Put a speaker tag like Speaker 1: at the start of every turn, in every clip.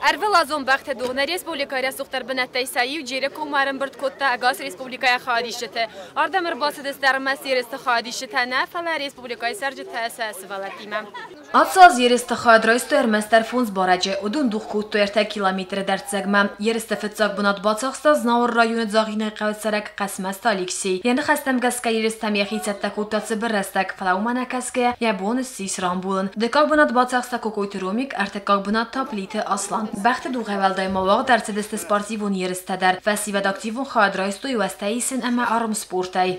Speaker 1: Ӕрвылазон бӕхты дугъ нӕ республикӕйы рӕсугъддӕр бынӕттӕй сӕ иу Джеры коммӕ ӕрӕмбырд кодта ӕгас республикӕйы хайадисджыты. Ардӕм ӕрбацыдысты ӕрмӕст ерысты хайадисджытӕ нӕ, фӕлӕ республикӕйы цӕрджытӕ сӕ сывӕллӕттимӕ. Ацы аз ерысты хайад райстой ӕрмӕстдӕр фондз барӕджы. Уыдон дугъ кодтой 3 километры дӕрддзӕгмӕ. Ерысты фыццаг бынат бацахста Знауыр районы Дзагъинайы хъӕуы цӕрӕг Хъӕцмӕзты Алексей. Йӕ ныхӕстӕм гӕсгӕ ерыстӕм йӕхи цӕттӕ кодта цыбыр рӕстӕг, фӕлӕ уымӕ нӕ кӕсгӕйӕ, йӕ бон ссис рамбулын. Дыккаг бынат бацахста Кокойты Ромик, ӕртыккаг бынат та Плиты Аслан. Бӕхты дугъӕй уӕлдай ма уагъд ӕрцыдысты спортивон ерыстӕ дӕр. Фӕсивӕд активон хайад райстой уӕзтӕ исын ӕмӕ армспортӕй.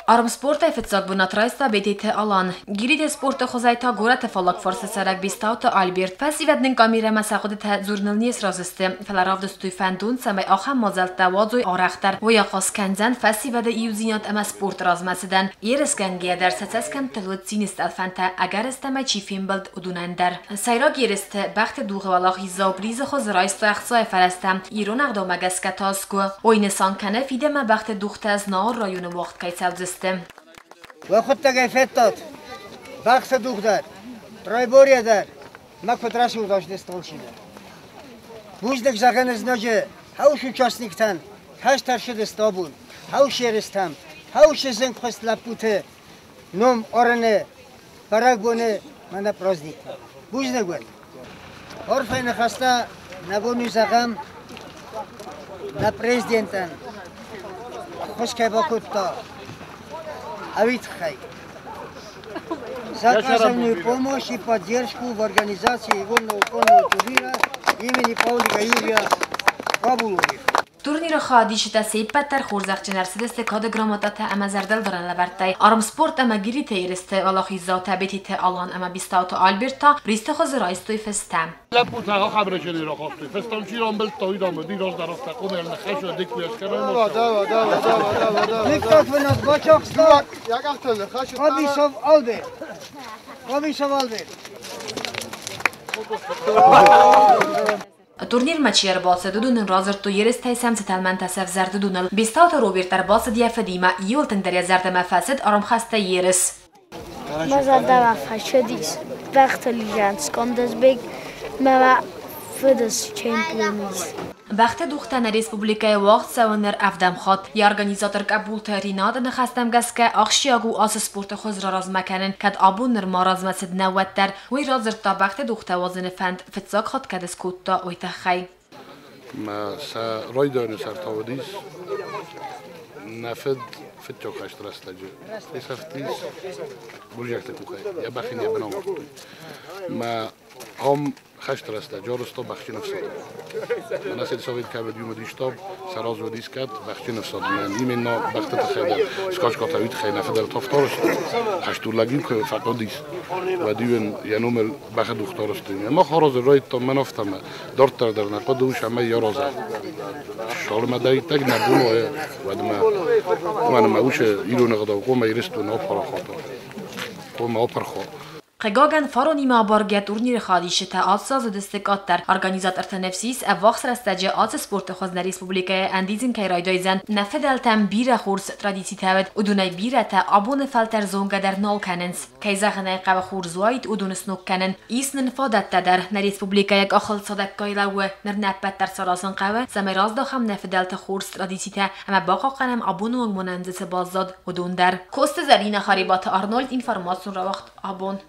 Speaker 1: Армспортӕй фыццаг бынат райста Бететы Алан. Гирити спорты хуызӕй та горӕты фаллаг фарсы цӕрӕг Бестауты Альберт. Фӕсивӕд нын камерӕмӕ сӕ хъуыдытӕ дзурыныл не сразы сты, фӕлӕ равдыстой фӕндон, цӕмӕй ахӕм мадзӕлттӕ уадзой арӕхдӕр. Уый ахъаз кӕндзӕн фӕсивӕды иудзинад ӕмӕ спорты размӕцыдӕн. Ерысгӕнгӕйӕ дӕр сӕ цӕсгӕмттыл уыд цины стъӕлфӕнтӕ, ӕгӕрыстӕмӕй чи фембылд, уыдонӕн дӕр. Сӕйраг ерысты бӕхты дугъы уӕлахиздзау призы хуызы райстой ӕхцайы фӕрӕзтӕ, ирон ӕгъдаумӕ гӕсгӕ та сгуы. Уый нысан кӕны, фидӕнмӕ бӕхты дугътӕ Знауыр районы уагъд кӕй цӕудзысты.
Speaker 2: Уӕхуыдтӕг ӕй федтат, бӕхты дугъ дӕр, троеборье дӕр, мӕ куыд рӕсугъд азты столсиды. Бузныг зӕгъын ызноджы хӕус участниктӕн, кӕстӕр сыдысты абон, хӕус ерыстӕм, хӕусы зынгхуыст лӕппуты ном арыны бӕрӕгбоны мӕнӕ праздниктӕ. Бузныг уын. Арфӕйы ныхӕстӕ нӕ бон у зӕгъӕм нӕ президентӕн, ӕххуыс кӕй бакодта, ӕви тыххӕй. За оказанную помощь и поддержку в организации игорного конного турнира имени Павлика Юрия Кабуловых.
Speaker 1: Турниры хайадисджытӕ се ппӕт дӕр хорзӕхджын ӕрцыдысты кады грамотатӕ ӕмӕ зӕрдылдарӕн лӕвӕрттӕй. Армспорт ӕмӕ гириты ерысты уӕлахиздзаутӕ Бететы Алан ӕмӕ Бестауты Альберт та призты хуызы райстой фыстӕ.
Speaker 3: Лӕппутӕ ахӕм режимы рахастой. Фыстӕм чи рамбылдта, уый дам уыди раздӕр афтӕ къуымӕл ныхасы дыккуйӕ
Speaker 2: Дыккаг бынат бацахста Къабисов Альберт. Къабисов Альберт.
Speaker 1: Турнирмӕ чи ӕрбацыд, уыдон ын радзырдтой, ерыстӕй сӕм цы тӕлмӕнтӕ сӕвзӕрд, уыдоныл. Бестауты Роберт ӕрбацыд йӕ фыдимӕ. Иуыл тынгдӕр йӕ зӕрдӕмӕ фӕцыд армхӕстӕй ерыс.
Speaker 4: Мӕ зӕрдӕмӕ фӕцыдис бӕхты лигӕн Скондызбег мӕ фыдыс чемпион ис.
Speaker 1: Бӕхты дугътӕ нӕ республикӕйы уагъд цӕуы ныр ӕвдӕм хатт. Йӕ организатор Къӕбулты Ринаты ныхӕстӕм гӕсгӕ ахсджиаг у ацы спорты хуыз раразмӕ кӕнын, кӕд абон нырма размӕцыд нӕ, уӕддӕр. Уый радзырдта, бӕхты дугътӕ уадзыны фӕнд фыццаг хатт кӕд скодта, уый тыххӕй.
Speaker 3: Мӕ сӕ райдайӕны сӕр та уыдис нӕ фыд фыццаг хӕсты рӕстӕджы фесӕфтис гуырдзиӕгты къухӕй, йӕ бӕх ын йӕ бын амардтой. Мӕ ам хӕсты рӕстӕджы арӕзта бӕхджын ӕфсад. Мӕнӕ сельсовет кӕд уыдис штаб, сӕ разы уыдис кӕд бӕхджын ӕфсад. Мӕ именно бӕхты тыххӕй дӕр скачкатӕ уый тыххӕй нӕ фыдӕлтӕ афтӕ арӕзтой. Хӕстон лӕг-иу куы фӕхъуыдис, уӕд-иу ын йӕ номыл бӕхы дугътӕ арӕзтой. Мах аразы райдыдтам мӕн афтӕмӕ. Дарддӕр дӕр нӕ хъуыды у, цӕмӕй йӕ аразӕм. Цалынмӕ дӕриддӕр нӕ бон уа, уӕдмӕ. Уымӕн ӕмӕ уыцы ирон ӕгъдау хъуамӕ Ирыстоны апарахат уа, хъуамӕ апырх уа.
Speaker 1: Хъыгагӕн, фаронимӕ абаргӕ турниры хайадисджытӕ ацы аз уыдысты къаддӕр. Организатортӕ ныфс ис, ӕввахс рӕстӕджы ацы спорты хуыз нӕ республикӕйы ӕндидзын кӕй райдайдзӕн. Нӕ фыдӕлтӕм бирӕ хорз традицитӕ уыд, уыдонӕй бирӕтӕ абоны фӕлтӕр зонгӕ дӕр нал кӕнынц. Кӕй зӕгъын ӕй хъӕуы, хорз уаид уыдоны сног кӕнын. Ис нын фадӕттӕ дӕр, нӕ республикӕйы къахыл цадӕггай лӕууы. Ныр нӕ ӕппӕт дӕр саразын хъӕуы, цӕмӕй раздахӕм нӕ фыдӕлты хорз традицитӕ ӕмӕ бахъахъхъӕнӕм, абоны онг ма нӕм дзы цы баззад, уыдон дӕр. Коцты Зӕринӕ, Харебаты Арнольд, информацион рауагъд «Абон».